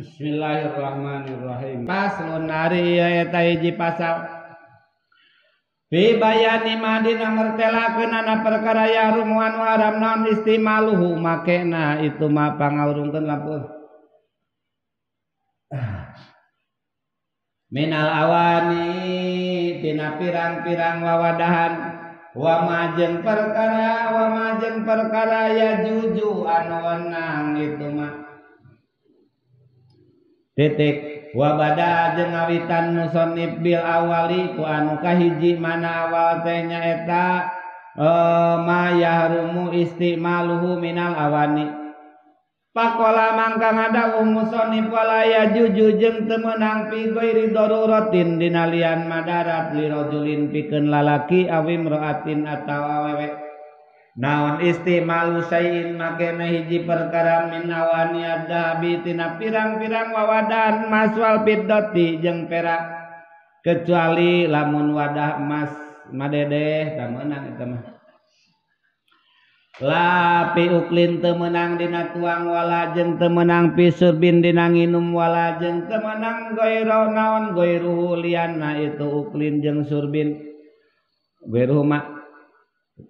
Bismillahirrahmanirrahim. Paslon ari eta hiji pasal. Fi bayani ma dina mertelakeunana perkara yahrumu anu haram naon istimaluhu makena itu mah pangaurungkeun lampu. Minal awani tina pirang-pirang wawadahan wa majeng perkara ya juju anu wenang itu mah. Titik wabada jeung ngawitan musonib bil awali ku anu kahiji mana awal teh nyaeta ma yahrumu istimaluhu minal awani. Pakola mangka ngadawuh musonib wala yajuju jeung teu meunang fi ghairi daruratin dina lian madarat li rajulin pikeun lalaki aw imra'atin atawa awewe. Naon istimalu syai'in makena hiji perkara min awani adhabi tina pirang-pirang wawadan emas wal fiddati jeung perak kecuali lamun wadah emas madedeh tah meunang eta mah. La pi uklin teu meunang dina tuang wala jeung teu meunang pi surbin dina nginum wala jeung teu meunang goiro naon goiruhu lianna itu uklin jeung surbin goiruhu ma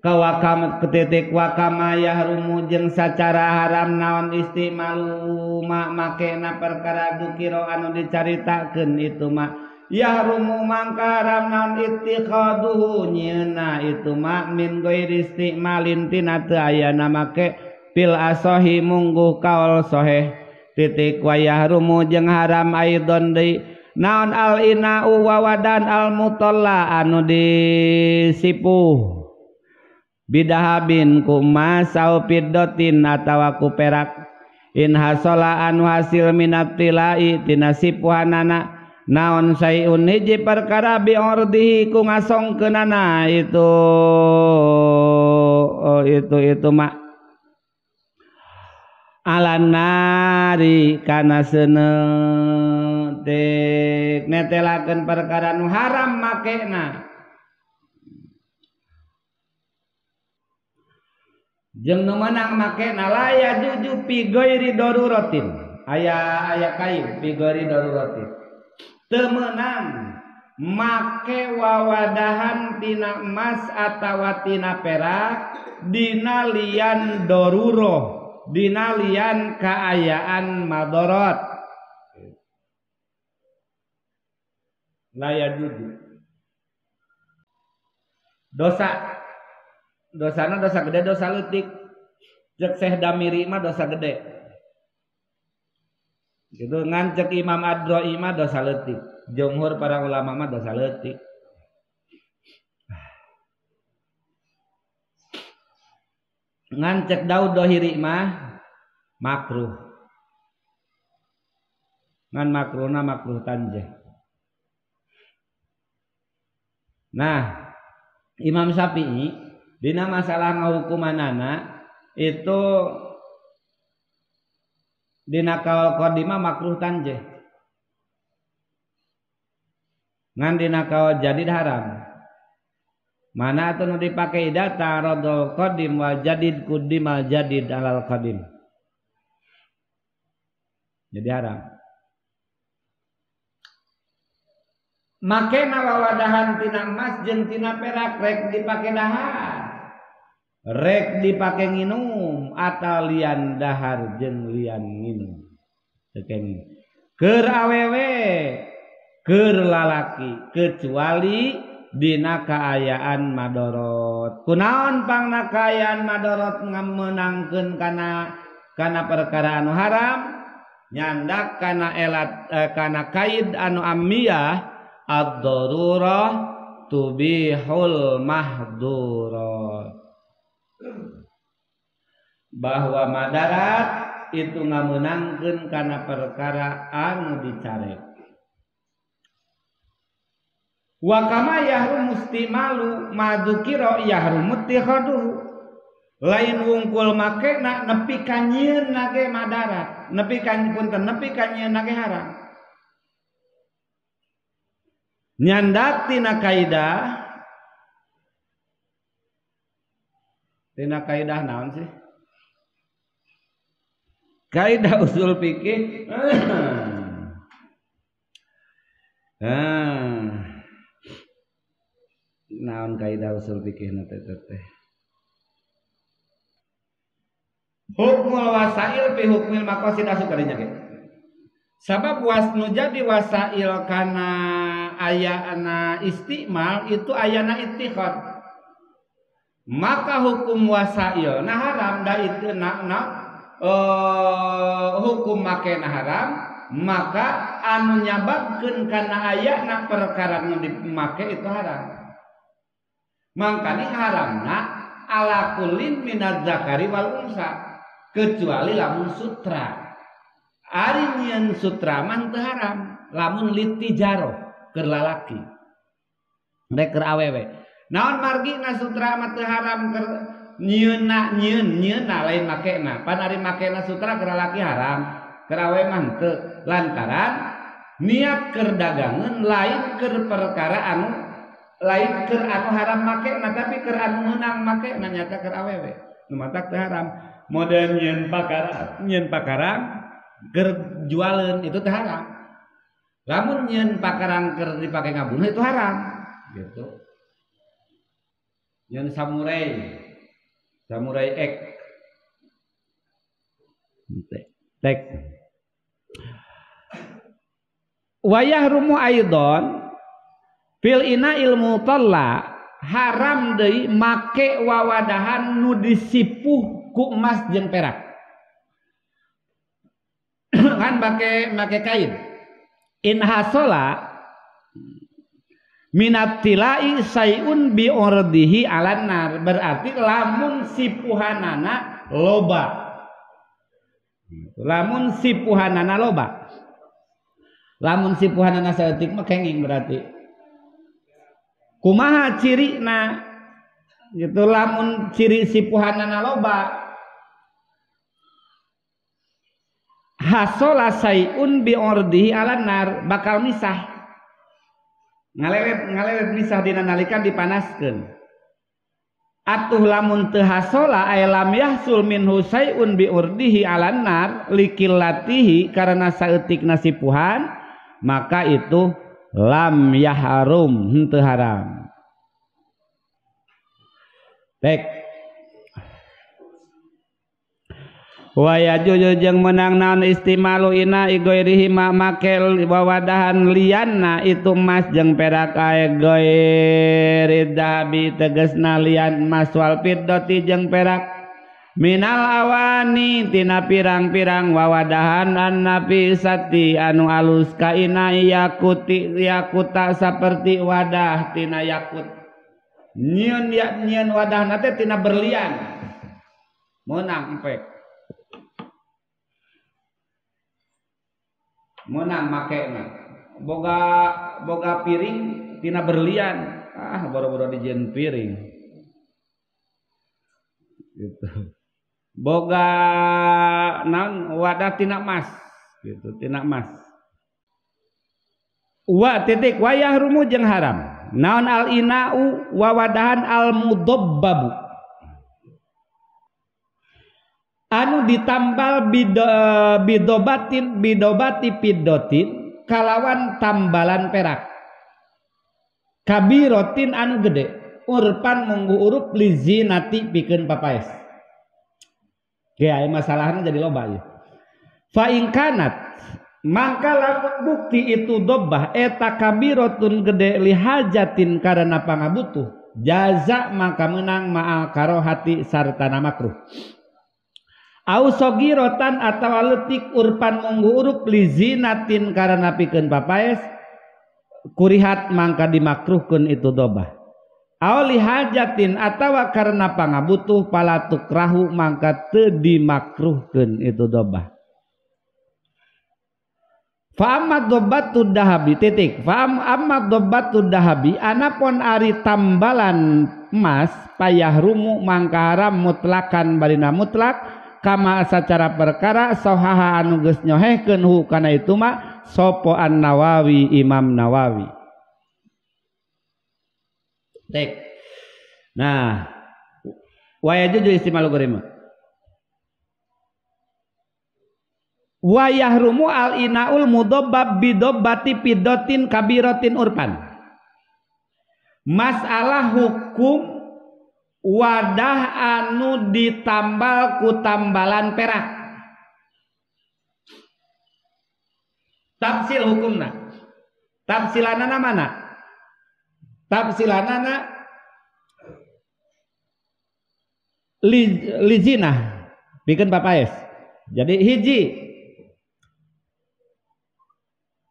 kawakam ketitik wakama yahrumu jeung sacara haram naon istimalu ma makena perkara dukira anu dicaritakeun itu ma yahrumu mangka haram naon ittikhaduhu nyeuna itu ma min ghairi istimalin tina teu ayana make fil asohi mungguh kaol soheh titik wa yahrumu jeung haram aidon deui naon al ina'u wawadan al mutalla anu disipuh bidahabin ku emas au fiddatin atawa ku perak in hasola anu hasil minat tilai tina sipuhanana naon sayun hiji perkara bi ordihi ku ngasongkeunana itu oh, itu mak alan nari kana seuneu tek netelakeun perkara nu haram makena jeung nu meunang makena la yajuju fi ghairi daruratin aya kayu fi ghairi daruratin teu meunang make wawadahan tina emas atawa tina perak dina lian darurah dina lian kaayaan madorot la yajuju dosa dosana dosa gede dosa leutik cek Syekh Damiri mah dosa gede gitu ngan cek Imam Adroi mah dosa leutik jumhur para ulama mah dosa leutik ngan cek Daud Dohiri mah makruh ngan makruhna makruh tanjih. Nah Imam Syafi'i dina masalah ngahukumanana itu dina kaul qadimah makruh tanjih ngan dina kaul jadid haram mana atuh nu dipake data radul qadim wal jadid kudimal jadid alal qadim jadi haram makena wawadahan tina emas jeung tina perak rek dipake dahar rek dipake nginum atau lian dahar jeung lian nginum tekeng keur awewe keur lalaki kecuali dina kaayaan madorot kunaon pangna kaayaan madorot ngamenangkeun kana perkara anu haram nyandak kana elat kana kaid anu ammiyah ad-darurah tubihul mahdurat bahwa madarat itu ngamenangkeun kana perkara anu dicarek wa kama yahrumu istimalu madzukira yahrumu ittikhaduhu lain wungkul makena nepi ka nyieunna ge madarat nepi ka punten nepi ka nyieunna ge haram nyandak tina kaidah naon sih Kaidah usul fikih naon kaidah usul fikih na teh teh hukmul wasail fi hukmil maqasid asup kadinya ge. Sabab was nu jadi wasail kana ayana istimal itu ayana ittikhad. Maka hukum wasail nah haram da itu na hukum makena haram, maka anu nyababkeun kana ayana perkara nu dimake itu haram. Mangkani haramna ala kullin minaz zakari wal unsa, kecuali lamun sutra. Ari nyieun sutra mah teu haram lamun litijaroh keur lalaki rek keur awewe. Naon margina sutra mah teu haram keur nyieunna nyieun lain makena. Pan ari makena sutra keur lalaki haram, keur awewe mah henteu, lantaran niat keur dagangeun lain keur perkara anu lain keur anu haram makena, tapi keur anu meunang makena nyata keur awewe. Nu matak teu haram. Model nyieun pakarang keur jualeun itu teu haram. Lamun nyieun pakarang keur dipake ngabunuh itu haram gitu. Nyieun samurai ek tek wayah rumu aidon fil ina ilmu talla haram deui make wawadahan nu disipuh ku emas jeung perak. Kan make kain in hasola minat tilai sayun bi ordihi alan nar, berarti lamun sipuhanana loba, lamun sipuhanana loba, lamun sipuhanana saeutik mah kenging berarti. Kumaha cirina gitu lamun ciri sipuhanana loba, hasola sayun bi ordihi alan nar, bakal misah ngalewet misah dina nalika dipanaskeun. Atuh lamun teu hasola ay lam yahsul minhu sayun bi urdihi alan nar likillatihi, karena saeutikna sipuhan, maka itu lam yahrum henteu haram. Tek wa yajuju jeung meunang naon istimalu ina igoirihi ma make wawadahan lianna itu emas jeung perak ae goiri dahabi tegasna lian emas wal fiddati jeung perak minal awani tina pirang-pirang wawadahan annafisati anu alus kaina yakuti yakuta saperti wadah tina yakut. Nyieun nyieun wadahna teh tina berlian meunang empek menang makena boga piring tina berlian, ah boro-boro dijieun piring gitu. Boga naon wadah tina emas gitu, tina emas. Wa titik wayah rumu jeung haram naon al inau wawadahan al mudabbabu anu ditambal bidobatin bidobati pidotin kalawan tambalan perak kabirotin anu gede urpan munggu urup lizinati pikeun papaes. Ge aya masalahna jadi loba ieu. Fa in kanat mangka lamun bukti itu dobbah eta kabirotun gede lihajatin karena pangabutuh jaza maka menang ma'al karohati sartana makruh. Au sogirotan atawa leutik urpan munggu urup lizinatin karena pikeun papaes kurihat mangka dimakruhkeun itu dobah. Au lihajatin atawa karena pangabutuh palatuk rahu mangka teu dimakruhkeun itu dobah. Fa amma dobatu dahabi titik. Fa amma dobatu dahabi anapun ari tambalan emas payah rumu mangka haram mutlakan barina mutlak kama sacara perkara sohaha anu geus nyohehkeun hu kana itu mah sopo An-Nawawi Imam Nawawi. Tek. Nah, wa yajuzu istimalu gharima. Wa yahrumu al inaul mudobbab bidobbati pidotin kabiratin urpan. Masalah hukum wadah anu ditambal ku tambalan perak. Tafsil hukumna. Tafsilanana mana? Tafsilanana lizinah bikin papaes. Jadi hiji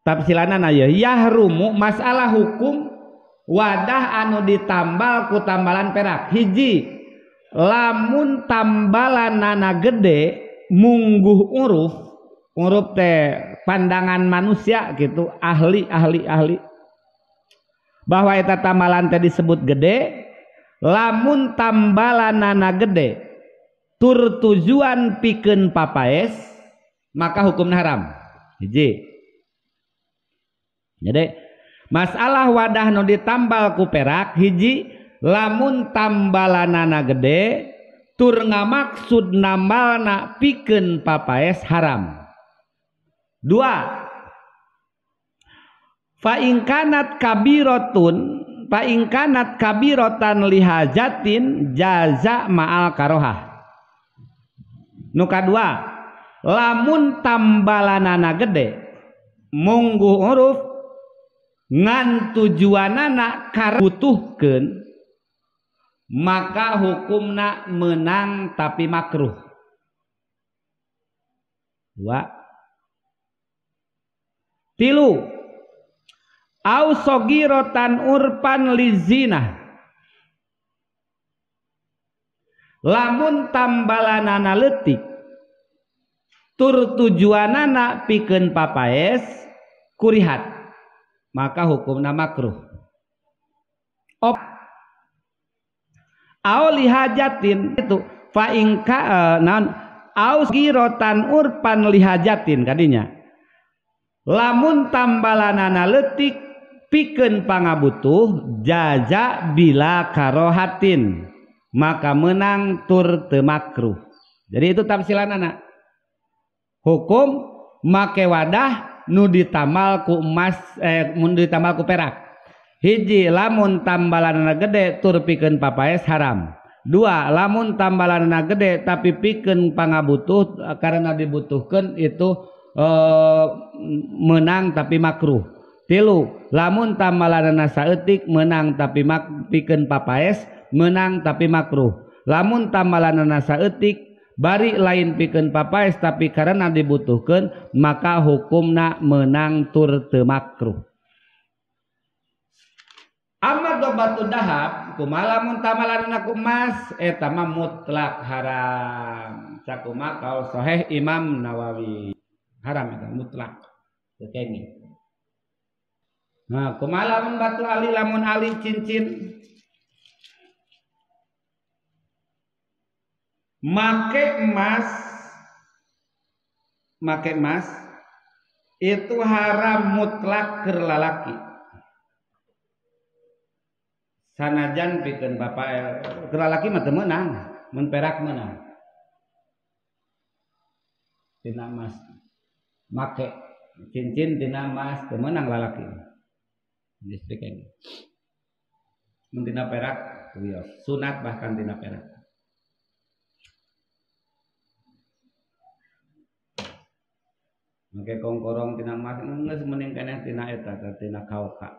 tafsilanana ya yahrumu masalah hukum wadah anu ditambal ku tambalan perak. Hiji lamun tambalanana gede mungguh uruf, uruf teh pandangan manusia gitu, ahli bahwa eta tambalan teh disebut gede. Lamun tambalanana gede tur tujuan pikeun papaes maka hukumna haram. Hiji. Jadi masalah wadah nu ditambal ku perak hiji lamun tambalanana gede tur ngamaksud nambalna pikeun papaes haram. Dua, fa in kanat kabiratun fa in kanat kabiratan lihajatin jaza ma'al karohah. Nu kadua, lamun tambalanana gede mungguh huruf ngan tujuanana butuhkeun maka hukumna menang tapi makruh. Dua. Tilu, au sogirotan urpan lizinah. Lamun tambalanana leutik tur tujuanana pikeun papaes kurihat maka hukumna makruh. Op au lihajatin itu fa ingka naon au girotan urpan lihajatin kadinya. Lamun tambalanana leutik pikeun pangabutuh jaza bila karohatin maka menang tur teu makruh. Jadi itu tafsilanana. Hukum make wadah nu ditamal ku emas mun ditamal ku perak. Hiji lamun tambalanana gede tur pikeun papaes haram. Dua, lamun tambalanana gede tapi pikeun pangabutuh karena dibutuhkeun itu menang tapi makruh. Tilu, lamun tambalanana saeutik menang tapi pikeun papaes menang tapi makruh. Lamun tambalanana saeutik bari lain pikeun papaes tapi karena dibutuhkeun maka hukumna menang tur teu makruh. Amma dobatu dahab kumaha lamun tambalanana ku emas eta mah mutlak haram. Sakumaha kaul sahih Imam Nawawi. Haram eta mutlak. Teu kenging. Nah, kumaha lamun batu ali lamun ali cincin make emas itu haram mutlak keur lalaki. Sanajan pikeun bapak keur lalaki mah teu meunang, mun perak meunang. Tina emas make cincin tina emas teu meunang lalaki. Listrik ini. Mun tina perak wios, sunat bahkan tina perak. Make kongkorong tina emas geus mending keneh tina eta tina kauka.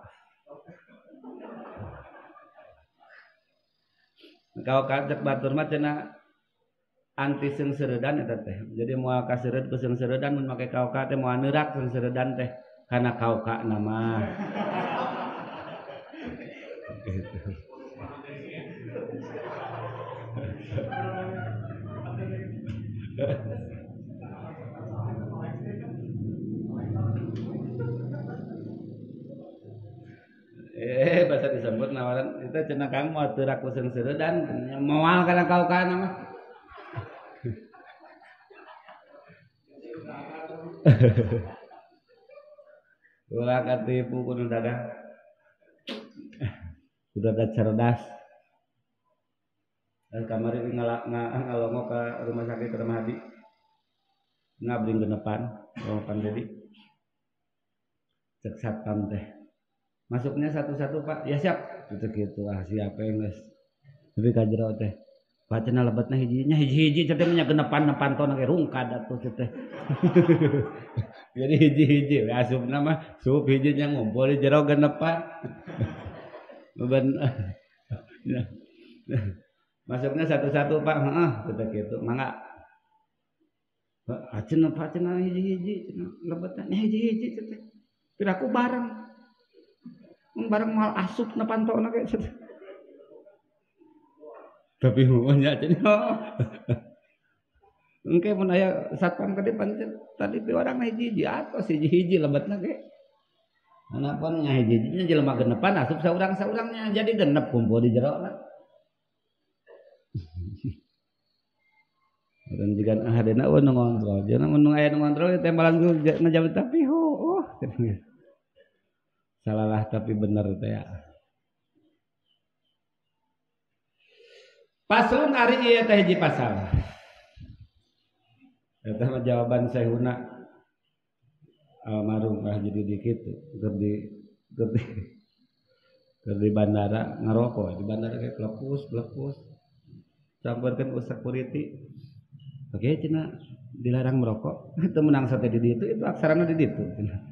Kauka cek batur mah cenah anti seungseuredan eta teh. Jadi moal kaseureud ku seungseuredan mun make kauka teh moal neurak seungseuredan teh kana kauka nama. Gitu. Bahasa disebut nawaran itu cenah kang moal teurak ku seungseuredan moal kana kauka nama. Ulah katipu kudu dagang. Udah cerdas. Dan kamari ngalongo ke rumah sakit Ramadi. Ngabring genepan. Oh Pan Dedi. Cek satpam teh. Masuknya satu-satu Pak. Ya siap. Gitu ah siapa yang geus. Tapi ka jero teh. Pak cenah lebetna hijinya hiji-hiji teh nya genepan pantona ge rungkad atuh teh. Jadi hiji-hiji we asupna mah sup hijinya ngumpul di jero genepan. Beban. Masuknya satu-satu Pak, heeh, teh kitu. Mangga. Cenah Pak cenah hiji-hiji cenah lebetna hiji-hiji teh. Piraku bareng. Mun bareng moal asup na pantona ge. Tapi heueuh cenah. Engke mun aya satpam ka depan tadi pi urang hiji-hiji atos hiji-hiji lebetna ge. Anapun nya hiji-hijinya jelema genepan asup saurang-saurangnya jadi genep kumpul di jero lah. Dan jika hadena eueuh nu ngontrol, jeung mun aya nu ngontrol tembalan ngajawab tapi heueuh. Salalah tapi bener teh ya. Paslon ari ieu teh hiji pasal. Eta mah jawaban Syekhuna almarhum lah jadi di kitu keur di bandara ngarokok di bandara kayak klepus campurkeun ku security. Oke cenah dilarang merokok. Itu menang sate di ditu itu aksarana di ditu.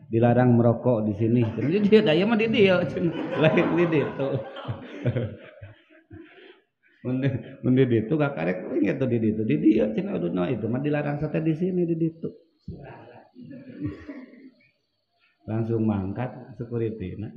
Dilarang merokok di sini. Jadi dia daya mah di dieu cenah lain di ditu. Mun di ditu kakarek inget tuh di ditu. Di dieu cenah uduna itu mah dilarang sate di sini di ditu. Langsung mangkat security nah.